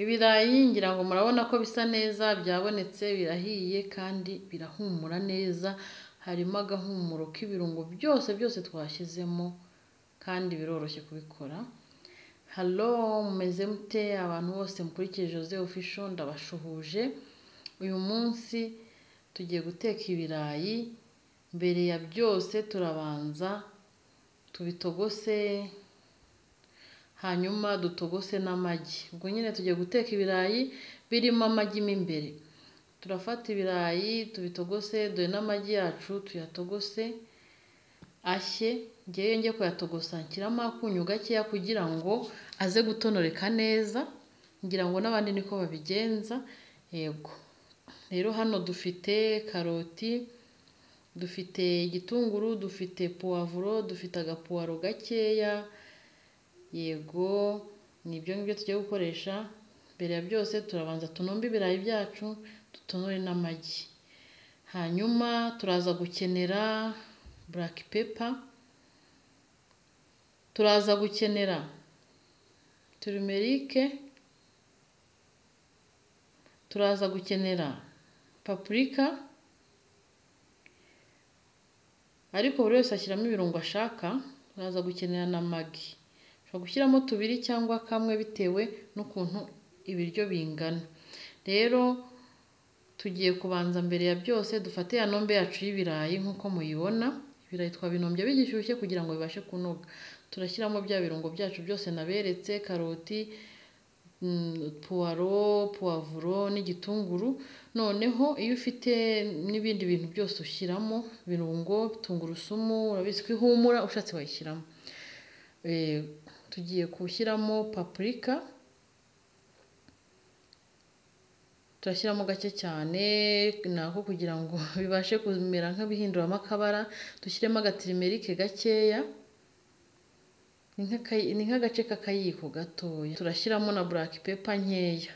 Ibirayi ngira ngo murabona ko bisa neza, byabonetse, birahiye kandi birahumura neza, harimo agahumuro k'ibirungo byose byose twashyizemo kandi biroroshye kubikora. Hello, mumeze mute abantu bose mukurikiye Jose Official, ndabashuhuje. Uyu munsi tugiye guteka ibirayi. Mbere ya byose turabanza tubitogose, hanyuma dutogose n'amagi. Ubwo nyine tugiye guteka ibirayi birimo amagi mo imbere. Turafata ibirayi tubitogose, dore n'amagi yacu tuyatogose ashye. Ngewe njye kuyatogosa nshyiramo akunyu gakeya kugira ngo aze gutonoreka neza, ngira ngo n'abandi niko babigenza. Yego rero hano dufite karoti, dufite igitunguru, dufite puwavuro, dufite agapuwaro gakeya. Yego ni ibyo ngibyo tugiye gukoresha. Mbere ya byose turabanza tunombe ibirayi byacu, dutonore n'amagi. Hanyuma turaza gukenera black pepper, turaza gukenera turmeric, turaza gukenera paprika, ariko buri wese ashyiramo ibirungo ashaka. Turaza gukenera na magi, ushobora gushyiramo tubiri cyangwa kamwe bitewe n'ukuntu ibiryo bingana. Rero tugiye kubanza mbere ya byose dufate ya nombe yacu y'ibirayi nk'uko muyibona. Ibirayi twabinombye bigishyushye kugira ngo bibashe kunoga. Turashyiramo bya birungo byacu byose naberetse, karoti, puwaro, puwavuro n'igitunguru. Noneho iyo ufite n'ibindi bintu byose ushyiramo ibirungo, tungurusumu urabizi ko ihumura, ushatse wayishyiramo. Tugiye gushyiramo paprika, turashyiramo gake cyane nako kugira ngo bibashe kumera nk'ibihinduramo akabara. Dushyiremo agatirimerike gakeya, ni nk'agace k'akayiko gatoya. Turashyiramo na black pepper nkeya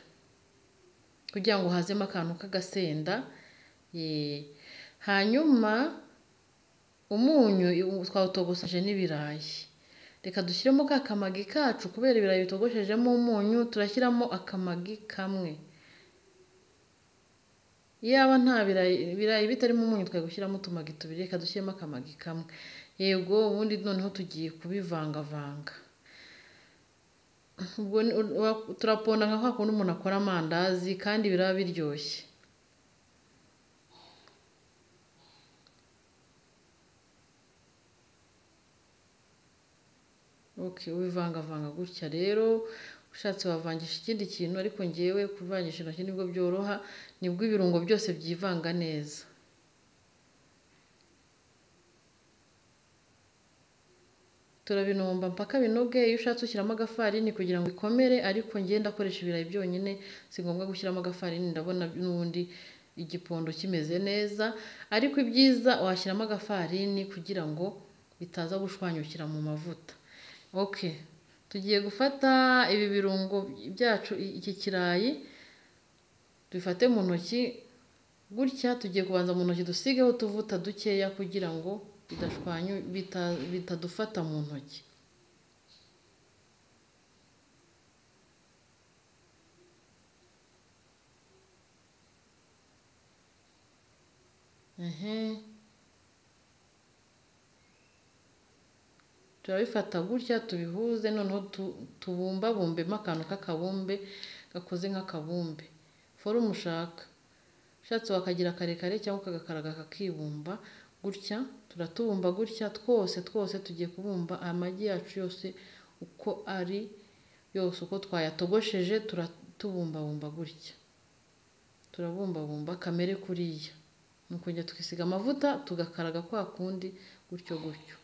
kugira ngo hazemo akantu k'agasenda. Hanyuma umunyu twawutogoseje n'ibirayi. Reka dushyiremo ka kamagi kacu, kubera ibirayi bitogoshejemo umunyu turashyiramo akamagi kamwe. Iyaba nta birayi bitarimo umunyu twari gushyiramo utumagi tubiri, reka dushyiremo akamagi kamwe. Yego ubundi noneho tugiye kubivangavanga. Ubwo turaponda nka kwa kundi umuntu akora amandazi, kandi biraba biryoshye. Okay, ubivangavanga gutya rero. Ushatse wavangisha ikindi kintu, ariko ngewe kuvangisha intoki nibwo byoroha, nibwo ibirungo byose byivanga neza. Turabinomba mpaka binoge. Iyo ushatse ushyiramo agafarini kugira ngo bikomere, ariko ngewe ndakoresha ibirayi byonyine, si ngombwa gushyiramo agafarini, ndabona n'ubundi igipondo kimeze neza. Ariko ibyiza washyiramo agafarini kugira ngo bitaza gushwanyukira mu mavuta. Okay, tugiye gufata ibi birungo byacu, iki kirayi dufate mu ntoki gutya. Tugiye kubanza mu ntoki dusigeho utuvuta dukeya kugira ngo bitadufata mu ntoki. Turabifata gutya tubihuze, noneho tubumbabumbemo akantu k'akabumbe gakoze nk'akabumbe, forume ushaka. Ushatse wakagira karekare cyangwa ukagakaraga kakibumba gutya. Turatubumba gutya twose twose. Tugiye kubumba amagi yacu yose uko ari yose, uko twayatogosheje turatubumbabumba gutya. Turabumbabumba kamere kuriya, ni ukongera tukisiga amavuta tugakaraga kwa kundi gutyo gutyo.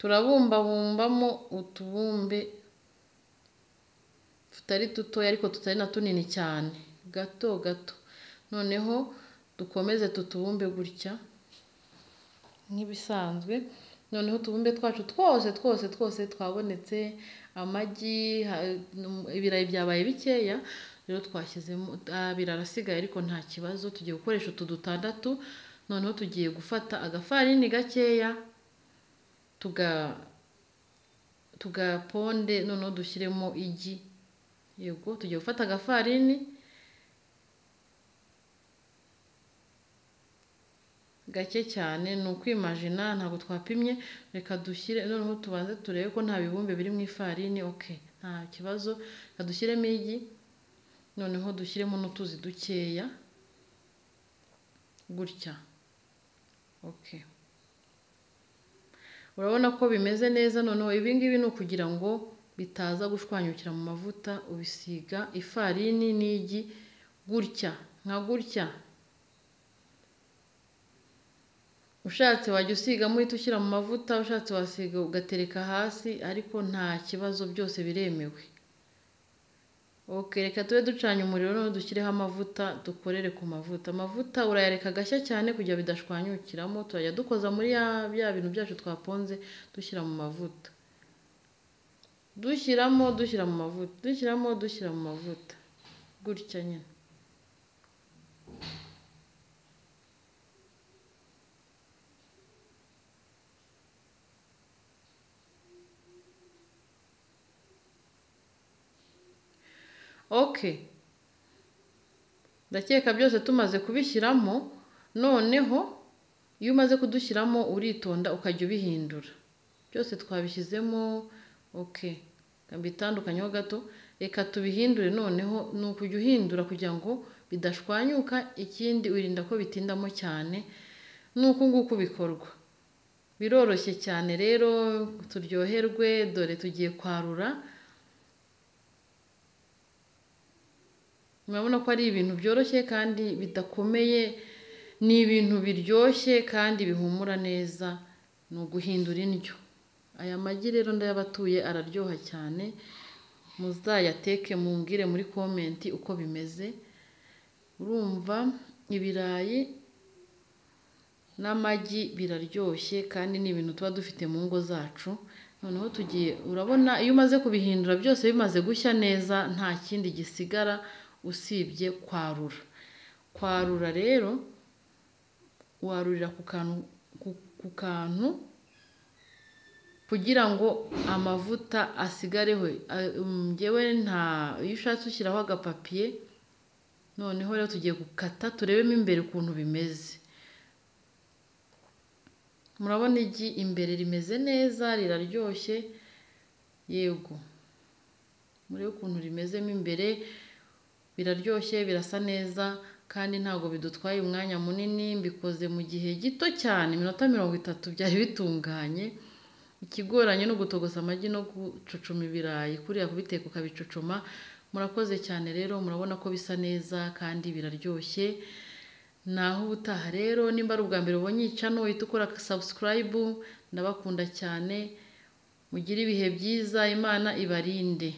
Turabumbabumbamo utubumbe tutari dutoya ariko tutari na tunini cyane, gato gato. Noneho dukomeze tutubumbe gutya nk'ibisanzwe. Noneho utubumbe twacu twose twose twose twabonetse, amagi, ibirayi byabaye bikeya, rero twashyizemo abiri arasigaye ariko nta kibazo. Tugiye gukoresha utu dutandatu. Noneho tugiye gufata agafarini gakeya tugaponde, noneho dushyiremo igi. Yego, tugiye gufata agafarini gake cyane, ni ukwimajina ntabwo twapimye. Reka dushyire, noneho tubanze turebe ko nta bibumbe biri mu ifarini. Okay, nta kibazo. Reka dushyiremo igi, noneho dushyiremo n'utuzi dukeya gutya. Okay, urabona ko bimeze neza. Noneho ibi ngibi ni ukugira ngo bitaza gushwanyukira mu mavuta, ubisiga ifarini n'igi gutya nka gutya. Ushatse wajya usigamo uhita ushyira mu mavuta, ushatse wasiga ugatereka hasi, ariko nta kibazo, byose biremewe. Okay, reka tube ducanye umuriro, noneho dushyireho amavuta, dukorere ku mavuta. Amavuta urayareka agashya cyane kugira bidashwanyukiramo. Turajya dukoza muri bya bintu byacu twaponze, dushyira mu mavuta, dushyiramo, dushyira mu mavuta, dushyiramo, dushyira mu mavuta gutya nyine. Okay, ndakeka byose tumaze kubishyiramo. Noneho iyo umaze kudushyiramo uritonda ukajya ubihindura. Byose twabishyizemo. Okay, bitandukanyeho gato, reka tubihindure. Noneho ni ukujya uhindura kugira ngo bidashwanyuka, ikindi wirinda ko bitindamo cyane. Ni uku nguku bikorwa, biroroshye cyane. Rero turyoherwe, dore tugiye kwarura. Murabona ko ari ibintu byoroshye kandi bidakomeye, ni ibintu biryoshye kandi bihumura neza. Ni uguhindura indyo. Aya magi rero ndayabatuye, araryoha cyane. Muzayateke mumbwire muri komenti uko bimeze. Urumva ibirayi n'amagi biraryoshye kandi ni ibintu tuba dufite mu ngo zacu. Noneho tugiye, urabona iyo umaze kubihindura byose bimaze gushya neza, nta kindi gisigara usibye kwarura. Kwarura rero warurira ku kantu kugira ngo amavuta asigareho. Njyewe nta, iyo ushatse ushyiraho agapapiye. Noneho rero tugiye gukata turebemo imbere ukuntu bimeze. Murabona igi imbere rimeze neza, riraryoshye. Yego, murebe ukuntu rimezemo imbere, biraryoshye, birasa neza kandi ntabwo bidutwaye umwanya munini. Mbikoze mu gihe gito cyane, iminota 30 byari bitunganye. Ikigoranye no gutogosa amagi no gucucuma ibirayi, kuriya kubiteka ukabicucuma. Murakoze cyane rero, murabona ko bisa neza kandi biraryoshye. Naho ubutaha rero, nimba ari ubwa mbere ubonye iyi channel, uhita ukora subscribe. Ndabakunda cyane, mugire ibihe byiza, Imana ibarinde.